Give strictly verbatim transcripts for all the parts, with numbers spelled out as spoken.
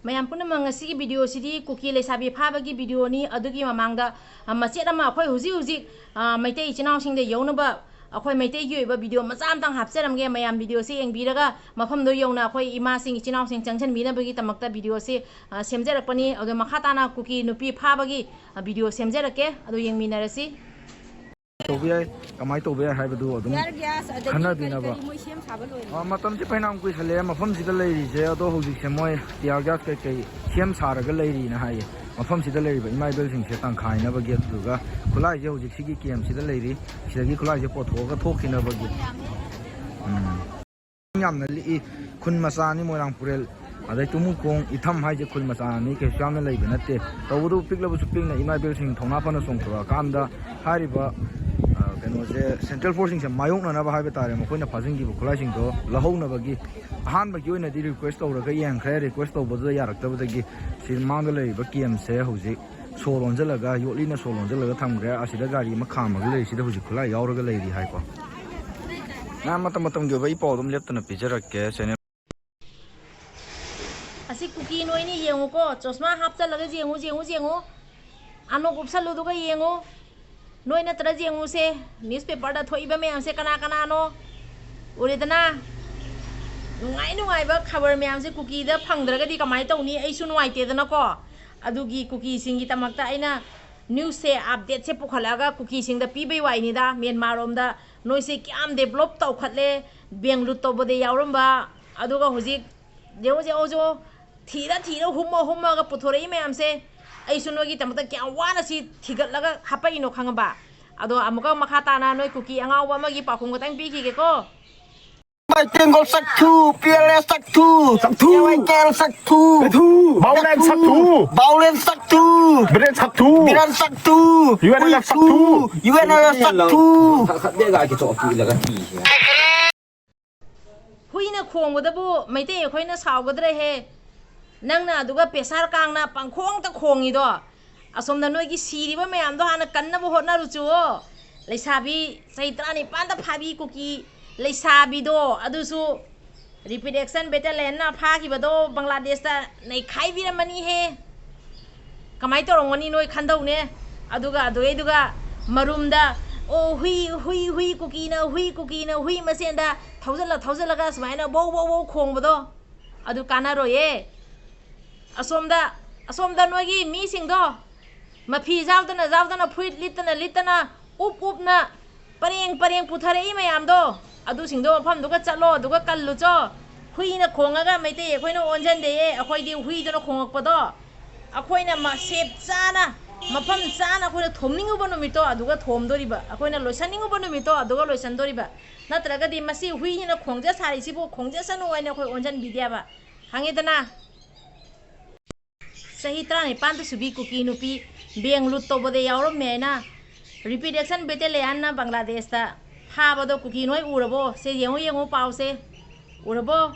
ꯃꯌꯥꯝ ꯄꯨꯝꯅꯃꯛ, ꯉꯁꯤꯒꯤ video ꯁꯤꯗꯤ ꯀꯨꯀꯤ ꯂꯩꯁꯥꯕꯤ ꯐꯥꯕꯒꯤ video ꯅꯤ꯫ ꯑꯗꯨꯒꯤ ꯃꯃꯥꯡꯗ, ꯑ, ꯃꯆꯦꯠ ꯑꯃ ꯑꯩꯈꯣꯏ ꯍꯧꯖꯤꯛ ꯍꯧꯖꯤꯛ, ꯑ, ꯃꯩꯇꯩ ꯏꯆꯤꯟ ꯏꯅꯥꯎꯁꯤꯡꯗ ꯌꯧꯅꯕ ꯑꯩꯈꯣꯏ ꯃꯩꯇꯩꯒꯤ ꯑꯣꯏꯕ video ꯃꯆꯥ ꯑꯃꯇꯪ ꯍꯥꯞꯆꯔꯝꯒꯦ꯫ ꯃꯌꯥꯝ video ꯁꯤ ꯌꯦꯡꯕꯤꯔꯒ ꯃꯐꯝꯗꯣ ꯌꯧꯅ ꯑꯩꯈꯣꯏ ꯏꯃꯥꯁꯤꯡ ꯏꯆꯤꯟ ꯏꯅꯥꯎꯁꯤꯡ ꯆꯪꯁꯤꯟꯕꯤꯅꯕꯒꯤꯗꯃꯛꯇ video ꯁꯤ, ꯑ, ꯁꯦꯝꯖꯔꯛꯄꯅꯤ꯫ ꯑꯗꯣ ꯃꯈꯥ ꯇꯥꯅ ꯀꯨꯀꯤ ꯅꯨꯄꯤ ꯐꯥꯕꯒꯤ, ꯑ, video ꯁꯦꯝꯖꯔꯛꯀꯦ꯫ ꯑꯗꯣ ꯌꯦꯡꯃꯤꯟꯅꯔꯁꯤ꯫ ꯇꯧꯕ ꯌꯥꯏ, ꯀꯃꯥꯏꯅ ꯇꯧꯕ ꯌꯥꯏ ꯍꯥꯏꯕꯗꯨ ꯑꯗꯨꯝ tear gas ꯑꯗꯒꯤ ꯈꯟꯅꯕꯤꯅꯕ꯫ ꯀꯔꯤ ꯀꯔꯤ ꯃꯣꯏ ꯁꯦꯝ ꯁꯥꯕ ꯂꯣꯏꯔꯦ꯫ ꯑ, ꯃꯇꯝꯁꯦ ꯐꯅꯌꯥꯝ ꯀꯨꯏꯁꯜꯂꯛꯑꯦ ꯃꯐꯝꯁꯤꯗ ꯂꯩꯔꯤꯁꯦ꯫ ꯑꯗꯣ ꯍꯧꯖꯤꯛꯁꯦ ꯃꯣꯏ tear gas ꯀꯩꯀꯩ ꯁꯦꯝ ꯁꯥꯔꯒ ꯂꯩꯔꯤꯅ ꯍꯥꯏꯌꯦ꯫ ꯃꯐꯝꯁꯤꯗ ꯂꯩꯔꯤꯕ ꯏꯃꯥ ꯏꯕꯦꯜꯁꯤꯡꯁꯦ ꯇꯪꯈꯥꯏꯅꯕꯒꯤ꯫ ꯑꯗꯨꯗꯨꯒ ꯈꯨꯠꯂꯥꯏꯁꯦ ꯍꯧꯖꯤꯛ ꯁꯤꯒꯤ camp ꯁꯤꯗ ꯂꯩꯔꯤ꯫ ꯁꯤꯗꯒꯤ ꯈꯨꯠꯂꯥꯏꯁꯦ ꯄꯣꯠꯊꯣꯛꯑꯒ ꯊꯣꯛꯈꯤꯅꯕꯒꯤ꯫ ꯎꯝ꯫ ꯌꯥꯝꯅ ꯂꯤꯛꯏ꯫ ꯈꯨꯟ ꯃꯆꯥꯅꯤ ꯃꯣꯏꯔꯥꯡ ꯄꯨꯔꯦꯜ꯫ ꯑꯗꯩ ꯇꯨꯃꯨꯈꯣꯡ, ꯏꯊꯝ ꯍꯥꯏꯁꯦ ꯈꯨꯟ ꯃꯆꯥꯅꯤ, ꯀꯩꯁꯨ ꯌꯥꯝꯅ ꯂꯩꯕ ꯅꯠꯇꯦ꯫ ꯇꯧꯕꯇꯕꯨ ꯄꯤꯛꯂꯕꯁꯨ ꯄꯤꯛꯅ ꯏꯃꯥ ꯏꯕꯦꯜꯁꯤꯡ ꯊꯧꯅꯥ ꯐꯅ ꯆꯣꯡꯊꯣꯔꯛꯑꯀꯥꯟꯗ ꯍꯥꯏꯔꯤꯕ, ꯑ, ꯀꯩꯅꯣꯁꯦ, central force ꯁꯤꯡꯁꯦ ꯃꯥꯌꯣꯛꯅꯅꯕ ꯍꯥꯏꯕ ꯇꯥꯔꯦ, ꯃꯈꯣꯏꯅ ꯐꯥꯖꯤꯟꯈꯤꯕ ꯈꯨꯠꯂꯥꯏꯁꯤꯡꯗꯣ ꯂꯧꯍꯧꯅꯕꯒꯤ ꯑꯍꯥꯟꯕꯒꯤ ꯑꯣꯏꯅꯗꯤ request ꯇꯧꯔꯒ ꯌꯦꯡꯈ꯭ꯔꯦ꯫ Request ꯇꯧꯕꯗꯨꯗ ꯌꯥꯔꯛꯇꯕꯗꯒꯤ ꯁꯤ ꯃꯥꯡꯗ ꯂꯩꯔꯤꯕ camp ꯁꯦ ꯍꯧꯖꯤꯛ ꯁꯣ ꯂꯣꯟꯁꯤꯜꯂꯒ, ꯌꯣꯠꯂꯤꯅ ꯁꯣ ꯂꯣꯟꯁꯤꯜꯂꯒ ꯊꯝꯈ꯭ꯔꯦ꯫ ꯑꯁꯤꯗ ꯒꯥꯔꯤ ꯑꯃ ꯈꯥꯝꯃꯒ ꯂꯩꯔꯤ, ꯁꯤꯗ ꯍꯧꯖꯤꯛ ꯈꯨꯠꯂꯥꯏ ꯌꯥꯎꯔꯒ ꯂꯩꯔꯤ ꯍꯥꯏꯀꯣ꯫ ꯃꯌꯥꯝ ꯃꯇꯝ ꯃꯇꯝꯒꯤ ꯑꯣꯏꯕ ꯑꯩ ꯄꯥꯎ ꯑꯗꯨꯝ ꯂꯦꯞꯇꯅ ꯄꯤꯖꯔꯛꯀꯦ channel꯫ ꯑꯁꯤ ꯀꯨꯀꯤ ꯅꯣꯏꯅꯤ ꯌꯦꯡꯉꯨꯀꯣ, ꯆꯣꯁꯃꯥ ꯍꯥꯞꯆꯜꯂꯒ ꯌꯦꯡꯉꯨ, ꯌꯦꯡꯉꯨ, ꯌꯦꯡꯉꯨ꯫ ꯑꯅꯣꯛ ꯎꯞꯁꯜꯂꯨ, ꯑꯗꯨꯒ ꯌꯦꯡꯉꯨ꯫ ꯅꯣꯏ ꯅꯠꯇ꯭ꯔ ꯌꯦꯡꯉꯨꯁꯦ, newspaper ꯗ ꯊꯣꯛꯏꯕ ꯃꯌꯥꯝꯁꯦ ꯀꯅꯥ ꯀꯅꯥꯅꯣ? ꯎꯔꯦꯗꯅ? ꯅꯨꯡꯉꯥꯏ ꯅꯨꯡꯉꯥꯏꯕ ꯈꯕꯔ ꯃꯌꯥꯝꯁꯦ ꯀꯨꯀꯤꯗ ꯐꯪꯗ꯭ꯔꯒꯗꯤ ꯀꯃꯥꯏꯅ ꯇꯧꯅꯤ? ꯑꯩꯁꯨ ꯅꯨꯡꯉꯥꯏꯇꯦꯗꯅꯀꯣ꯫ ꯑꯗꯨꯒꯤ ꯀꯨꯀꯤꯁꯤꯡꯒꯤꯗꯃꯛꯇ ꯑꯩꯅ news ꯁꯦ, update ꯁꯦ ꯄꯨꯈꯠꯂꯛꯑꯒ ꯀꯨꯀꯤꯁꯤꯡꯗ ꯄꯤꯕꯩ ꯋꯥꯔꯤꯅꯤꯗ꯫ ꯃ꯭ꯌꯥꯟꯃꯥꯔ ꯔꯣꯝꯗ ꯅꯣꯏꯁꯦ ꯀꯌꯥꯝ develop ꯇꯧꯈꯠꯂꯦ, bank ꯂꯨꯠ ꯇꯧꯕꯗ ꯌꯥꯎꯔꯝꯕ, ꯑꯗꯨꯒ ꯍꯧꯖꯤꯛ ꯌꯦꯡꯉꯨ, ꯌꯦꯡꯉꯨ, ꯌꯦꯡꯉꯨ, ꯊꯤꯔ ꯊꯤꯔ ꯍꯨꯝꯃ ꯍꯨꯝꯃꯒ ꯄꯨꯊꯣꯔꯛꯏ ꯃꯌꯥꯝꯁꯦ꯫ ꯑꯩꯁꯨ ꯅꯣꯏꯒꯤꯗꯃꯛꯇ ꯀꯌꯥꯝ ꯋꯥꯅ ꯁꯤ ꯊꯤꯒꯠꯂꯒ ꯍꯥꯄꯛꯏꯅꯣ ꯈꯪꯉꯕ? ꯑꯗꯣ ꯑꯃꯨꯛꯀ ꯃꯈꯥ ꯇꯥꯅ ꯅꯣꯏ ꯀꯨꯀꯤ ꯑꯉꯥꯎꯕ ꯑꯃꯒꯤ ꯄꯥꯎꯈꯨꯝ ꯈꯛꯇꯪ ꯄꯤꯈꯤꯒꯦꯀꯣ꯫ ꯃꯥꯏ ꯇꯦꯡꯒꯣꯜ ꯆꯠꯊꯨ, ꯄꯤ ꯑꯦꯜ ꯑꯦꯁ ꯆꯠꯊꯨ, ꯆꯠꯊꯨ꯫ ꯑꯦ ꯋꯥꯏ ꯀꯦ ꯑꯦꯜ ꯆꯠꯊꯨ, ꯆꯠꯊꯨ꯫ ꯕꯥꯎꯂꯦꯟ ꯆꯠꯊꯨ, ꯆꯠꯊꯨ꯫ ꯕꯥꯎꯂꯦꯟ ꯆꯠꯊꯨ, ꯕꯤꯔꯦꯟ ꯆꯠꯊꯨ, ꯕꯤꯔꯦꯟ ꯆꯠꯊꯨ꯫ ꯌꯨ ꯑꯦꯟ ꯑꯦꯜ ꯑꯦꯐ ꯆꯠꯊꯨ, ꯆꯠꯊꯨ꯫ ꯌꯨ ꯑꯦꯟ ꯑꯦꯜ ꯑꯦꯐ ꯆꯠꯊꯨ꯫ ꯍꯨꯏꯅ ꯈꯣꯡꯕꯗꯕꯨ ꯃꯩꯇꯩ ꯑꯩꯈꯣꯏꯅ ꯁꯥꯎꯒꯗ꯭ꯔꯍꯦ? ꯅꯪꯅ ꯑꯗꯨꯒ ꯄꯦꯁꯥꯔ ꯀꯥꯡꯅ ꯄꯪꯈꯣꯡꯗ ꯈꯣꯡꯉꯤꯗꯣ꯫ ꯑꯁꯣꯝꯗ ꯅꯣꯏꯒꯤ ꯁꯤꯔꯤꯕ ꯃꯌꯥꯝꯗꯣ ꯍꯥꯟꯅ ꯀꯟꯅꯕ ꯍꯣꯠꯅꯔꯨꯆꯨꯋꯣ꯫ ꯂꯩꯁꯥꯕꯤ ꯆꯍꯤ ꯇꯔꯥꯅꯤꯄꯥꯟꯗ ꯐꯥꯕꯤ ꯀꯨꯀꯤ ꯂꯩꯁꯥꯕꯤꯗꯣ ꯑꯗꯨꯁꯨ Rapid Action Battalionꯅ ꯐꯥꯈꯤꯕꯗꯣ ꯕꯪꯒ꯭ꯂꯥꯗꯦꯁꯇ ꯅꯩꯈꯥꯏꯕꯤꯔꯝꯃꯅꯤꯍꯦ꯫ ꯀꯃꯥꯏꯅ ꯇꯧꯔꯝꯒꯅꯤ ꯅꯣꯏ ꯈꯟꯗꯧꯅꯦ꯫ ꯑꯗꯨꯒ ꯑꯗꯨꯗꯩꯗꯨꯒ ꯃꯔꯨꯝꯗ, "ꯑꯣ, ꯍꯨꯏ, ꯍꯨꯏ, ꯍꯨꯏ, ꯀꯨꯀꯤꯅ ꯍꯨꯏ, ꯀꯨꯀꯤꯅ ꯍꯨꯏ" ꯃꯁꯦꯟꯗ ꯊꯧꯖꯜꯂ ꯊꯧꯖꯜꯂꯒ ꯁꯨꯃꯥꯏꯅ ꯕꯧ ꯕꯧ ꯕꯧ ꯈꯣꯡꯕꯗꯣ, ꯑꯗꯨ ꯀꯥꯟꯅꯔꯣꯏꯌꯦ꯫ ꯑꯁꯣꯝꯗ, ꯑꯁꯣꯝꯗ ꯅꯣꯏꯒꯤ ꯃꯤꯁꯤꯡꯗꯣ ꯃꯐꯤ ꯌꯥꯎꯗꯅ ꯌꯥꯎꯗꯅ, ꯐꯨꯔꯤꯠ ꯂꯤꯠꯇꯅ ꯂꯤꯠꯇꯅ, ꯎꯞ ꯎꯞꯅ ꯄꯔꯦꯡ ꯄꯔꯦꯡ ꯄꯨꯊꯔꯛꯏ ꯃꯌꯥꯝꯗꯣ, ꯑꯗꯨꯁꯤꯡꯗꯣ ꯃꯐꯝꯗꯨꯒ ꯆꯠꯂꯣ, ꯑꯗꯨꯒ ꯀꯜꯂꯨꯆꯣ꯫ ꯍꯨꯏꯅ ꯈꯣꯡꯉꯒ ꯃꯩꯇꯩ ꯑꯩꯈꯣꯏꯅ ꯑꯣꯟꯁꯤꯟꯗꯦꯌꯦ, ꯑꯩꯈꯣꯏꯗꯤ ꯍꯨꯏꯗꯨꯅ ꯈꯣꯡꯉꯛꯄꯗꯣ ꯑꯩꯈꯣꯏꯅ ꯃꯁꯦꯞ ꯆꯥꯅ, ꯃꯐꯝ ꯆꯥꯅ ꯑꯩꯈꯣꯏꯅ ꯊꯣꯝꯅꯤꯡꯉꯨꯕ ꯅꯨꯃꯤꯠꯇꯣ ꯑꯗꯨꯒ ꯊꯣꯝꯗꯣꯔꯤꯕ, ꯑꯩꯈꯣꯏꯅ ꯂꯣꯏꯁꯟꯅꯤꯡꯉꯨꯕ ꯅꯨꯃꯤꯠꯇꯣ ꯑꯗꯨꯒ ꯂꯣꯏꯁꯟꯗꯣꯔꯤꯕ꯫ ꯅꯠꯇ꯭ꯔꯒꯗꯤ ꯃꯁꯤ ꯍꯨꯏꯁꯤꯅ ꯈꯣꯡꯖ ꯁꯥꯔꯤꯁꯤꯕꯨ ꯈꯣꯡꯖꯁꯅꯨ ꯍꯥꯏꯅ ꯑꯩꯈꯣꯏ ꯑꯣꯟꯁꯤꯟꯕꯤꯗꯦꯕ꯫ ꯈꯪꯉꯦꯗꯅ? ꯆꯍꯤ ꯇꯔꯥꯅꯤꯄꯥꯟꯗ ꯁꯨꯕꯤ ꯀꯨꯀꯤ ꯅꯨꯄꯤ ꯕꯦꯡ ꯂꯨꯠ ꯇꯧꯕꯗ ꯌꯥꯎꯔꯝꯃꯦ ꯍꯥꯏꯅ Rapid Action Battalionꯅ ꯕꯪꯒ꯭ꯂꯥꯗꯦꯁꯇ ꯐꯥꯕꯗꯣ ꯀꯨꯀꯤ ꯅꯣꯏ ꯎꯔꯕꯣ? ꯁꯦ ꯌꯦꯡꯉꯨ, ꯌꯦꯡꯉꯨ ꯄꯥꯎꯁꯦ꯫ ꯎꯔꯕꯣ?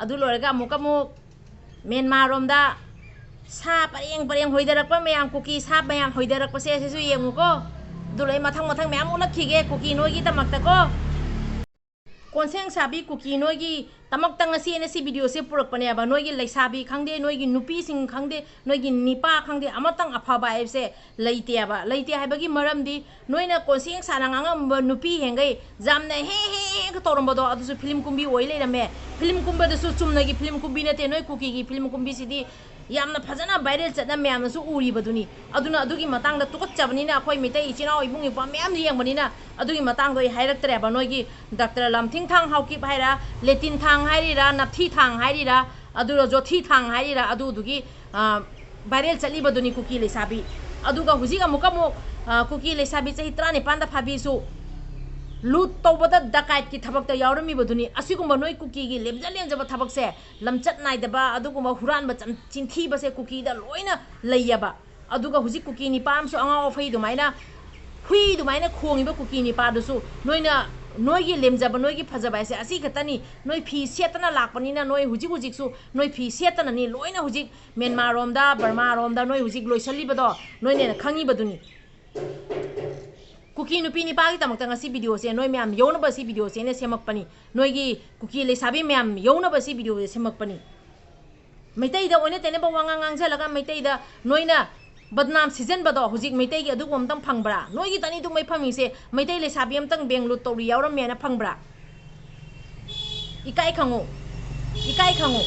ꯑꯗꯨ ꯂꯣꯏꯔꯒ ꯑꯃꯨꯛꯀ ꯑꯃꯨꯛ ꯃ꯭ꯌꯥꯟꯃꯥꯔꯔꯣꯝꯗ ꯁꯥ ꯄꯔꯦꯡ ꯄꯔꯦꯡ ꯍꯣꯏꯗꯔꯛꯄ ꯃꯌꯥꯝ, ꯀꯨꯀꯤ ꯁꯥ ꯃꯌꯥꯝ ꯍꯣꯏꯗꯔꯛꯄꯁꯦ ꯁꯤꯁꯨ ꯌꯦꯡꯉꯨꯀꯣ꯫ ꯑꯗꯨ ꯂꯣꯏ ꯃꯊꯪ ꯃꯊꯪ ꯃꯌꯥꯝ ꯎꯠꯂꯛꯈꯤꯒꯦ ꯀꯨꯀꯤ ꯅꯣꯏꯒꯤꯗꯃꯛꯇꯀꯣ꯫ ꯀꯣꯟꯁꯦꯡ ꯁꯥꯕꯤ ꯀꯨꯀꯤ ꯅꯣꯏꯒꯤ ꯗꯃꯛꯇ ꯉꯁꯤ ꯑꯩꯅ ꯁꯤ ꯚꯤꯗꯤꯑꯣꯁꯦ ꯄꯨꯔꯛꯄꯅꯦꯕ꯫ ꯅꯣꯏꯒꯤ ꯂꯩꯁꯥꯕꯤ ꯈꯪꯗꯦ, ꯅꯣꯏꯒꯤ ꯅꯨꯄꯤꯁꯤꯡ ꯈꯪꯗꯦ, ꯅꯣꯏꯒꯤ ꯅꯤꯄꯥ ꯈꯪꯗꯦ, ꯑꯃꯇꯪ ꯑꯐꯕ ꯍꯥꯏꯕꯁꯦ ꯂꯩꯇꯦꯕ꯫ ꯂꯩꯇꯦ ꯍꯥꯏꯕꯒꯤ ꯃꯔꯝꯗꯤ ꯅꯣꯏꯅ ꯀꯣꯟꯁꯦꯡ ꯁꯥꯅ ꯉꯥꯡꯉꯝꯕ ꯅꯨꯄꯤ ꯍꯦꯡꯒꯩ ꯌꯥꯝꯅ ꯍꯦ ꯍꯦ ꯍꯦ ꯇꯧꯔꯝꯕꯗꯣ ꯑꯗꯨꯁꯨ ꯐꯤꯂꯝ ꯀꯨꯝꯕꯤ ꯑꯣꯏ ꯂꯩꯔꯝꯃꯦ꯫ ꯐꯤꯂꯝ ꯀꯨꯝꯕꯗꯁꯨ ꯆꯨꯝꯅꯒꯤ ꯐꯤꯂꯝ ꯀꯨꯝꯕꯤ ꯅꯠꯇꯦ, ꯅꯣꯏ ꯀꯨꯀꯤꯒꯤ ꯐꯤꯂꯝ ꯀꯨꯝꯕꯤꯁꯤꯗꯤ ꯌꯥꯝꯅ ꯐꯖꯅ viral ꯆꯠꯅ ꯃꯌꯥꯝꯅꯁꯨ ꯎꯔꯤꯕꯗꯨꯅꯤ꯫ ꯑꯗꯨꯅ ꯑꯗꯨꯒꯤ ꯃꯇꯥꯡꯗ ꯇꯨꯀꯠꯆꯕꯅꯤꯅ ꯑꯩꯈꯣꯏ ꯃꯩꯇꯩ ꯏꯆꯤꯟ ꯏꯅꯥꯎ ꯏꯕꯨꯡ ꯏꯄ꯭ꯋꯥ ꯃꯌꯥꯝ ꯌꯦꯡꯕꯅꯤꯅ ꯑꯗꯨꯒꯤ ꯃꯇꯥꯡꯗꯣ ꯑꯩ ꯍꯥꯏꯔꯛꯇ꯭ꯔꯦꯕ꯫ ꯅꯣꯏꯒꯤ ꯗꯥꯛꯇꯔ ꯂꯝꯊꯤꯡ ꯊꯥꯡ ꯍꯥꯎꯀꯤꯞ ꯍꯥꯏꯔ, ꯂꯦꯇꯤꯟ ꯊꯥꯡ ꯍꯥꯏꯔꯤꯔꯥ, ꯅꯞꯊꯤ ꯊꯥꯡ ꯍꯥꯏꯔꯤꯔꯥ, ꯑꯗꯨꯒ ꯖꯣꯊꯤ ꯊꯥꯡ ꯍꯥꯏꯔꯤꯔꯥ, ꯑꯗꯨꯗꯨꯒꯤ, ꯑ, viral ꯆꯠꯂꯤꯕꯗꯨꯅꯤ ꯀꯨꯀꯤ ꯂꯩꯁꯥꯕꯤ꯫ ꯑꯗꯨꯒ ꯍꯧꯖꯤꯛ ꯑꯃꯨꯛꯀ ꯑꯃꯨꯛ, ꯑ, ꯀꯨꯀꯤ ꯂꯩꯁꯥꯕꯤ ꯆꯍꯤ ꯇꯔꯥꯅꯤꯄꯥꯟꯗ ꯐꯥꯕꯤꯁꯨ ꯂꯨꯠ ꯇꯧꯕꯗ ꯗꯀꯥꯏꯠꯀꯤ ꯊꯕꯛꯇ ꯌꯥꯎꯔꯝꯃꯤꯕꯗꯨꯅꯤ꯫ ꯑꯁꯤꯒꯨꯝꯕ ꯅꯣꯏ ꯀꯨꯀꯤꯒꯤ ꯂꯦꯝꯖ ꯂꯦꯝꯖꯕ ꯊꯕꯛꯁꯦ, ꯂꯝꯆꯠ ꯅꯥꯏꯗꯕ, ꯑꯗꯨꯒꯨꯝꯕ ꯍꯨꯔꯥꯟꯕ ꯆꯝ-, ꯆꯤꯟꯊꯤꯕꯁꯦ ꯀꯨꯀꯤꯗ ꯂꯣꯏꯅ ꯂꯩꯌꯦꯕ꯫ ꯑꯗꯨꯒ ꯍꯧꯖꯤꯛ ꯀꯨꯀꯤ ꯅꯤꯄꯥ ꯑꯃꯁꯨ ꯑꯉꯥꯎ ꯑꯐꯩ ꯑꯗꯨꯃꯥꯏꯅ, ꯍꯨꯏ ꯑꯗꯨꯃꯥꯏꯅ ꯈꯣꯡꯉꯤꯕ ꯀꯨꯀꯤ ꯅꯤꯄꯥꯗꯨꯁꯨ ꯅꯣꯏꯅ, ꯅꯣꯏꯒꯤ ꯂꯦꯝꯖꯕ, ꯅꯣꯏꯒꯤ ꯐꯖꯕ ꯍꯥꯏꯁꯦ ꯑꯁꯤ ꯈꯛꯇꯅꯤ꯫ ꯅꯣꯏ ꯐꯤ ꯁꯦꯠꯇꯅ ꯂꯥꯛꯄꯅꯤꯅ ꯅꯣꯏ ꯍꯧꯖꯤꯛ ꯍꯧꯖꯤꯛꯁꯨ ꯅꯣꯏ ꯐꯤ ꯁꯦꯠꯇꯅꯅꯤ ꯂꯣꯏꯅ ꯍꯧꯖꯤꯛ ꯃ꯭ꯌꯥꯟꯃꯥꯔꯔꯣꯝꯗ, ꯕꯔꯃꯥꯔꯣꯝꯗ ꯅꯣꯏ ꯍꯧꯖꯤꯛ ꯂꯣꯏꯁꯜꯂꯤꯕꯗꯣ ꯅꯣꯏꯅ ꯍꯦꯟꯅ ꯈꯪꯉꯤꯕꯗꯨꯅꯤ꯫ ꯀꯨꯀꯤ ꯅꯨꯄꯤ ꯅꯤꯄꯥꯒꯤꯗꯃꯛꯇ ꯉꯁꯤ videoꯁꯦ, ꯅꯣꯏ ꯃꯌꯥꯝ ꯌꯧꯅꯕ ꯁꯤ videoꯁꯦ ꯑꯩꯅ ꯁꯦꯝꯃꯛꯄꯅꯤ꯫ ꯅꯣꯏꯒꯤ ꯀꯨꯀꯤ ꯂꯩꯁꯥꯕꯤ ꯃꯌꯥꯝ ꯌꯧꯅꯕ ꯁꯤ videoꯁꯦ ꯁꯦꯝꯃꯛꯄꯅꯤ꯫ ꯃꯩꯇꯩꯗ ꯑꯣꯏꯅ ꯇꯩꯅꯕ ꯋꯥꯉꯥꯡ ꯉꯥꯡꯖꯜꯂꯒ, ꯃꯩꯇꯩꯗ ꯅꯣꯏꯅ ꯕꯗꯅꯥꯝ ꯁꯤꯖꯟꯕꯗꯣ ꯍꯧꯖꯤꯛ ꯃꯩꯇꯩꯒꯤ ꯑꯗꯨꯒꯨꯝꯕ ꯑꯝꯇꯪ ꯐꯪꯕ꯭ꯔꯥ? ꯅꯣꯏꯒꯤ ꯇꯅꯤ ꯇꯨꯡꯃꯩ ꯐꯪꯉꯤꯁꯦ ꯃꯩꯇꯩ ꯂꯩꯁꯥꯕꯤ ꯑꯝꯇꯪ ꯕꯦꯡ ꯂꯨꯠ ꯇꯧꯔꯤ ꯌꯥꯎꯔꯝꯃꯦꯅ ꯐꯪꯕ꯭ꯔꯥ? ꯏꯀꯥꯏ ꯈꯪꯉꯨ, ꯏꯀꯥꯏ ꯈꯪꯉꯨ꯫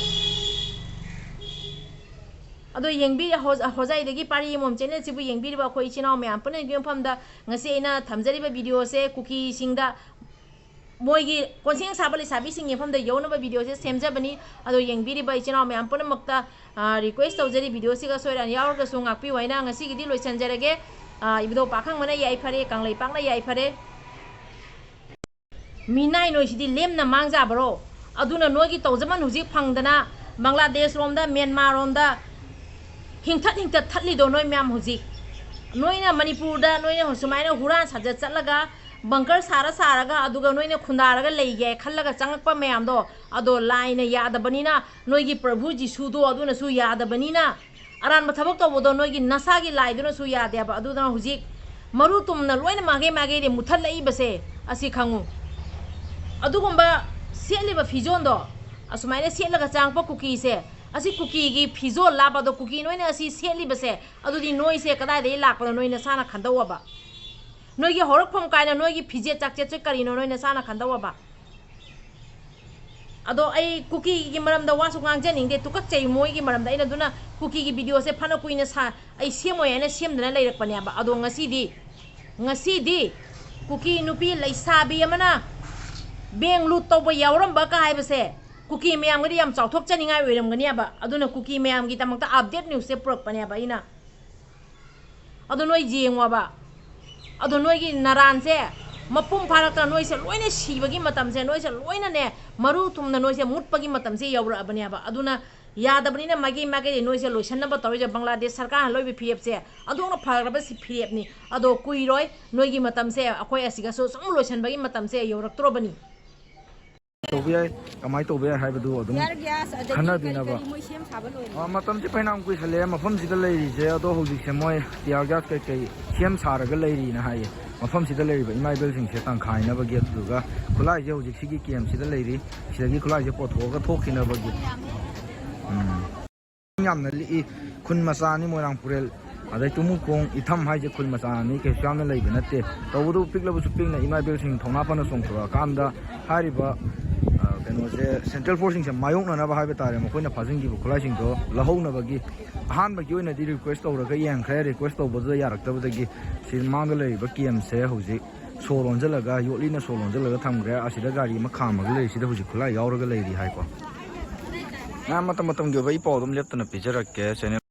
ꯑꯗꯣ ꯌꯦꯡꯕꯤ-, ꯍꯣ-, ꯍꯣꯖꯥꯏꯗꯒꯤ ꯄꯥꯔꯤ ꯌꯦꯡꯕꯝ channelꯁꯤꯕꯨ ꯌꯦꯡꯕꯤꯔꯤꯕ ꯑꯩꯈꯣꯏ ꯏꯆꯤꯟ ꯏꯅꯥꯎ ꯃꯌꯥꯝ ꯄꯨꯟꯅꯒꯤ ꯃꯐꯝꯗ ꯉꯁꯤ ꯑꯩꯅ ꯊꯝꯖꯔꯤꯕ videoꯁꯦ ꯀꯨꯀꯤꯁꯤꯡꯗ, ꯃꯣꯏꯒꯤ ꯀꯣꯟꯁꯦꯡ ꯁꯥꯕ ꯂꯩꯁꯥꯕꯤꯁꯤꯡꯒꯤ ꯃꯐꯝꯗ ꯌꯧꯅꯕ videoꯁꯦ ꯁꯦꯝꯖꯕꯅꯤ꯫ ꯑꯗꯣ ꯌꯦꯡꯕꯤꯔꯤꯕ ꯏꯆꯤꯟ ꯏꯅꯥꯎ ꯃꯌꯥꯝ ꯄꯨꯝꯅꯃꯛꯇ, ꯑ, request ꯇꯧꯖꯔꯤ, videoꯁꯤꯒ ꯁꯣꯏꯔꯥꯟ ꯌꯥꯎꯔꯒꯁꯨ ꯉꯥꯛꯄꯤꯌꯨ ꯍꯥꯏꯅ꯫ ꯉꯁꯤꯒꯤꯗꯤ ꯂꯣꯏꯁꯤꯟꯖꯔꯒꯦ꯫ ꯑ, ꯏꯕꯨꯙꯧ ꯄꯥꯈꯪꯕꯅ ꯌꯥꯏꯐꯔꯦ, ꯀꯪꯂꯩꯄꯥꯛꯅ ꯌꯥꯏꯐꯔꯦ꯫ ꯃꯤꯅꯥꯏ ꯅꯣꯏꯁꯤꯗꯤ ꯂꯦꯝꯅ ꯃꯥꯡꯖꯕ꯭ꯔꯣ? ꯑꯗꯨꯅ ꯅꯣꯏꯒꯤ ꯇꯧꯖꯃꯟ ꯍꯧꯖꯤꯛ ꯐꯪꯗꯅ ꯕꯪꯒ꯭ꯂꯥꯗꯦꯁꯔꯣꯝꯗ, ꯃ꯭ꯌꯥꯟꯃꯥꯔꯔꯣꯝꯗ ꯍꯤꯡꯊꯠ ꯍꯤꯡꯊꯠ ꯊꯠꯂꯤꯗꯣ ꯅꯣꯏ ꯃꯌꯥꯝ ꯍꯧꯖꯤꯛ꯫ ꯅꯣꯏꯅ ꯃꯅꯤꯄꯨꯔꯗ ꯅꯣꯏꯅ ꯁꯨꯃꯥꯏꯅ ꯍꯨꯔꯥꯟ ꯁꯥꯖꯠ ꯆꯠꯂꯒ, bunker ꯁꯥꯔ ꯁꯥꯔꯒ, ꯑꯗꯨꯒ ꯅꯣꯏꯅ ꯈꯨꯟꯗꯥꯔꯒ ꯂꯩꯒꯦ ꯈꯜꯂꯒ ꯆꯪꯉꯛꯄ ꯃꯌꯥꯝꯗꯣ, ꯑꯗꯣ ꯂꯥꯏꯅ ꯌꯥꯗꯕꯅꯤꯅ, ꯅꯣꯏꯒꯤ ꯄ꯭ꯔꯚꯨ ꯖꯤꯁꯨꯗꯣ ꯑꯗꯨꯅꯁꯨ ꯌꯥꯗꯕꯅꯤꯅ, ꯑꯔꯥꯟꯕ ꯊꯕꯛ ꯇꯧꯕꯗꯣ ꯅꯣꯏꯒꯤ ꯅꯁꯥꯒꯤ ꯂꯥꯏꯗꯨꯅꯁꯨ ꯌꯥꯗꯦꯕ꯫ ꯑꯗꯨꯅ ꯍꯧꯖꯤꯛ ꯃꯔꯨ ꯇꯨꯝꯅ ꯂꯣꯏꯅ ꯃꯥꯏꯀꯩ ꯃꯥꯏꯀꯩꯗꯤ ꯃꯨꯠꯊꯠꯂꯛꯏꯕꯁꯦ ꯑꯁꯤ ꯈꯪꯉꯨ꯫ ꯑꯗꯨꯒꯨꯝꯕ ꯁꯦꯠꯂꯤꯕ ꯐꯤꯖꯣꯜꯗꯣ, ꯑꯁꯨꯃꯥꯏꯅ ꯁꯦꯠꯂꯒ ꯆꯪꯉꯛꯄ ꯀꯨꯀꯤꯁꯦ, ꯑꯁꯤ ꯀꯨꯀꯤꯒꯤ ꯐꯤꯖꯣꯜ ꯂꯥꯞꯄ ꯑꯗꯣ, ꯀꯨꯀꯤ ꯅꯣꯏꯅ ꯑꯁꯤ ꯁꯦꯠꯂꯤꯕꯁꯦ, ꯑꯗꯨꯗꯤ ꯅꯣꯏꯁꯦ ꯀꯗꯥꯏꯗꯒꯤ ꯂꯥꯛꯄꯅꯣ ꯅꯣꯏ ꯅꯁꯥꯅ ꯈꯟꯗꯧꯑꯕ꯫ ꯅꯣꯏꯒꯤ ꯍꯧꯔꯛꯐꯝ ꯀꯥꯏꯅ ꯅꯣꯏꯒꯤ ꯐꯤꯖꯦꯠ ꯆꯥꯛꯆꯦꯠꯁꯦ ꯀꯔꯤꯅꯣ ꯅꯣꯏ ꯅꯁꯥꯅ ꯈꯟꯗꯧꯑꯕ꯫ ꯑꯗꯣ ꯑꯩ ꯀꯨꯀꯤꯒꯤ ꯃꯔꯝꯗ ꯋꯥꯁꯨ ꯉꯥꯡꯖꯅꯤꯡꯗꯦ, ꯇꯨꯀꯠꯆꯩ ꯃꯣꯏꯒꯤ ꯃꯔꯝꯗ꯫ ꯑꯩꯅ ꯑꯗꯨꯅ ꯀꯨꯀꯤꯒꯤ videoꯁꯦ ꯐꯅ ꯀꯨꯏꯅ ꯁꯥ-, ꯑꯩ ꯁꯦꯝꯃꯣꯏ ꯍꯥꯏꯅ ꯁꯦꯝꯗꯅ ꯂꯩꯔꯛꯄꯅꯦꯕ꯫ ꯑꯗꯣ ꯉꯁꯤꯗꯤ, ꯉꯁꯤꯗꯤ ꯀꯨꯀꯤ ꯅꯨꯄꯤ ꯂꯩꯁꯥꯕꯤ ꯑꯃꯅ ꯕꯦꯡ ꯂꯨꯠ ꯇꯧꯕ ꯌꯥꯎꯔꯝꯕ ꯀ ꯍꯥꯏꯕꯁꯦ ꯀꯨꯀꯤ ꯃꯌꯥꯝꯒꯗꯤ ꯌꯥꯝ ꯆꯥꯎꯊꯣꯛꯆꯅꯤꯡꯉꯥꯏ ꯑꯣꯏꯔꯝꯒꯅꯦꯕ꯫ ꯑꯗꯨꯅ ꯀꯨꯀꯤ ꯃꯌꯥꯝꯒꯤꯗꯃꯛꯇ update newsꯁꯦ ꯄꯨꯔꯛꯄꯅꯦꯕ ꯑꯩꯅ꯫ ꯑꯗꯣ ꯅꯣꯏ ꯌꯦꯡꯉꯣꯕ, ꯑꯗꯣ ꯅꯣꯏꯒꯤ ꯅꯔꯥꯟꯁꯦ ꯃꯄꯨꯡ ꯐꯥꯔꯛꯇꯅ ꯅꯣꯏꯁꯦ ꯂꯣꯏꯅ ꯁꯤꯕꯒꯤ ꯃꯇꯝꯁꯦ, ꯅꯣꯏꯁꯦ ꯂꯣꯏꯅꯅꯦ ꯃꯔꯨ ꯊꯨꯝꯅ ꯅꯣꯏꯁꯦ ꯃꯨꯠꯄꯒꯤ ꯃꯇꯝꯁꯦ ꯌꯧꯔꯛꯑꯕꯅꯦꯕ꯫ ꯑꯗꯨꯅ ꯌꯥꯗꯕꯅꯤꯅ ꯃꯥꯏꯀꯩ ꯃꯥꯏꯀꯩꯗꯤ ꯅꯣꯏꯁꯦ ꯂꯣꯏꯁꯟꯅꯕ ꯇꯧꯔꯤꯁꯦ꯫ ꯕꯪꯒ꯭ꯂꯥꯗꯦꯁ ꯁꯔꯀꯥꯔꯅ ꯂꯧꯔꯤꯕ ꯐꯤꯔꯦꯞꯁꯦ ꯑꯣꯟꯊꯣꯛꯅ ꯐꯈ꯭ꯔꯕ ꯁꯤ ꯐꯤꯔꯦꯞꯅꯤ꯫ ꯑꯗꯣ ꯀꯨꯏꯔꯣꯏ, ꯅꯣꯏꯒꯤ ꯃꯇꯝꯁꯦ ꯑꯩꯈꯣꯏ ꯑꯁꯤꯒꯁꯨ ꯁꯨꯝ ꯂꯣꯏꯁꯟꯕꯒꯤ ꯃꯇꯝꯁꯦ ꯌꯧꯔꯛꯇ꯭ꯔꯣꯕꯅꯤ꯫ ꯇꯧꯕ ꯌꯥꯏ, ꯀꯃꯥꯏꯅ ꯇꯧꯕ ꯌꯥꯏ ꯍꯥꯏꯕꯗꯨ ꯑꯗꯨꯝ ꯇꯤꯌꯥꯔ ꯒ꯭ꯌꯥꯁ ꯑꯗꯒꯤ ꯈꯟꯅꯕꯤꯅꯕ꯫ ꯀꯔꯤ ꯀꯔꯤ ꯃꯣꯏ ꯁꯦꯝ ꯁꯥꯕ ꯂꯣꯏꯔꯦ꯫ ꯑ, ꯃꯇꯝꯁꯦ ꯐꯩꯅꯥꯝ ꯀꯨꯏꯁꯜꯂꯛꯑꯦ ꯃꯐꯝꯁꯤꯗ ꯂꯩꯔꯤꯁꯦ, ꯑꯗꯣ ꯍꯧꯖꯤꯛꯁꯦ ꯃꯣꯏ ꯇꯤꯌꯥꯔ ꯒ꯭ꯌꯥꯁ ꯀꯩꯀꯩ ꯁꯦꯝ ꯁꯥꯔꯒ ꯂꯩꯔꯤꯅ ꯍꯥꯏꯌꯦ꯫ ꯃꯐꯝꯁꯤꯗ ꯂꯩꯔꯤꯕ ꯏꯃꯥ ꯏꯕꯦꯜꯁꯤꯡꯁꯦ ꯇꯪꯈꯥꯏꯅꯕꯒꯤ, ꯑꯗꯨꯗꯨꯒ ꯈꯨꯠꯂꯥꯏꯁꯦ ꯍꯧꯖꯤꯛ ꯁꯤꯒꯤ ꯀꯦꯝꯁꯤꯗ ꯂꯩꯔꯤ, ꯁꯤꯗꯒꯤ ꯈꯨꯠꯂꯥꯏꯁꯦ ꯄꯣꯠꯊꯣꯛꯑꯒ ꯊꯣꯛꯈꯤꯅꯕꯒꯤ꯫ ꯎꯝ꯫ ꯌꯥꯝꯅ ꯂꯤꯛꯏ꯫ ꯈꯨꯟ ꯃꯆꯥꯅꯤ ꯃꯣꯏꯔꯥꯡ ꯄꯨꯔꯦꯜ, ꯑꯗꯩ ꯇꯨꯃꯨꯈꯣꯡ ꯏꯊꯝ ꯍꯥꯏꯁꯦ ꯈꯨꯟ ꯃꯆꯥꯅꯤ, ꯀꯩꯁꯨ ꯌꯥꯝꯅ ꯂꯩꯕ ꯅꯠꯇꯦ꯫ ꯇꯧꯕꯇꯕꯨ ꯄꯤꯛꯂꯕꯁꯨ ꯄꯤꯛꯅ ꯏꯃꯥ ꯏꯕꯦꯜꯁꯤꯡ ꯊꯧꯅꯥ ꯐꯅ ꯆꯣꯡꯊꯣꯔꯛꯑꯀꯥꯟꯗ ꯍꯥꯏꯔꯤꯕ, ꯑ, ꯀꯩꯅꯣꯁꯦ, ꯁꯦꯟꯇ꯭ꯔꯦꯜ ꯐꯣꯔꯁꯁꯤꯡꯁꯦ ꯃꯥꯌꯣꯛꯅꯅꯕ ꯍꯥꯏꯕ ꯇꯥꯔꯦ, ꯃꯈꯣꯏꯅ ꯐꯥꯖꯤꯟꯈꯤꯕ ꯈꯨꯠꯂꯥꯏꯁꯤꯡꯗꯣ ꯂꯧꯍꯧꯅꯕꯒꯤ ꯑꯍꯥꯟꯕꯒꯤ ꯑꯣꯏꯅꯗꯤ ꯔꯤꯀ꯭ꯋꯦꯁ ꯇꯧꯔꯒ ꯌꯦꯡꯈ꯭ꯔꯦ꯫ ꯔꯤꯀ꯭ꯋꯦꯁ ꯇꯧꯕꯗꯨꯗ ꯌꯥꯔꯛꯇꯕꯗꯒꯤ ꯁꯤ ꯃꯥꯡꯗ ꯂꯩꯔꯤꯕ ꯀꯦꯝꯁꯦ ꯍꯧꯖꯤꯛ ꯁꯣ ꯂꯣꯟꯁꯤꯜꯂꯒ, ꯌꯣꯠꯂꯤꯅ ꯁꯣ ꯂꯣꯟꯁꯤꯜꯂꯒ ꯊꯝꯈ꯭ꯔꯦ꯫ ꯑꯁꯤꯗ ꯒꯥꯔꯤ ꯑꯃ ꯈꯥꯝꯃꯒ ꯂꯩꯔꯤ, ꯁꯤꯗ ꯍꯧꯖꯤꯛ ꯈꯨꯠꯂꯥꯏ ꯌꯥꯎꯔꯒ ꯂꯩꯔꯤ ꯍꯥꯏꯀꯣ꯫ ꯃꯌꯥꯝ ꯃꯇꯝ ꯃꯇꯝꯒꯤ ꯑꯣꯏꯕ ꯏ ꯄꯥꯎ ꯑꯗꯨꯝ ꯂꯦꯞꯇꯅ ꯄꯤꯖꯔꯛꯀꯦ ꯆꯦꯅꯦꯜ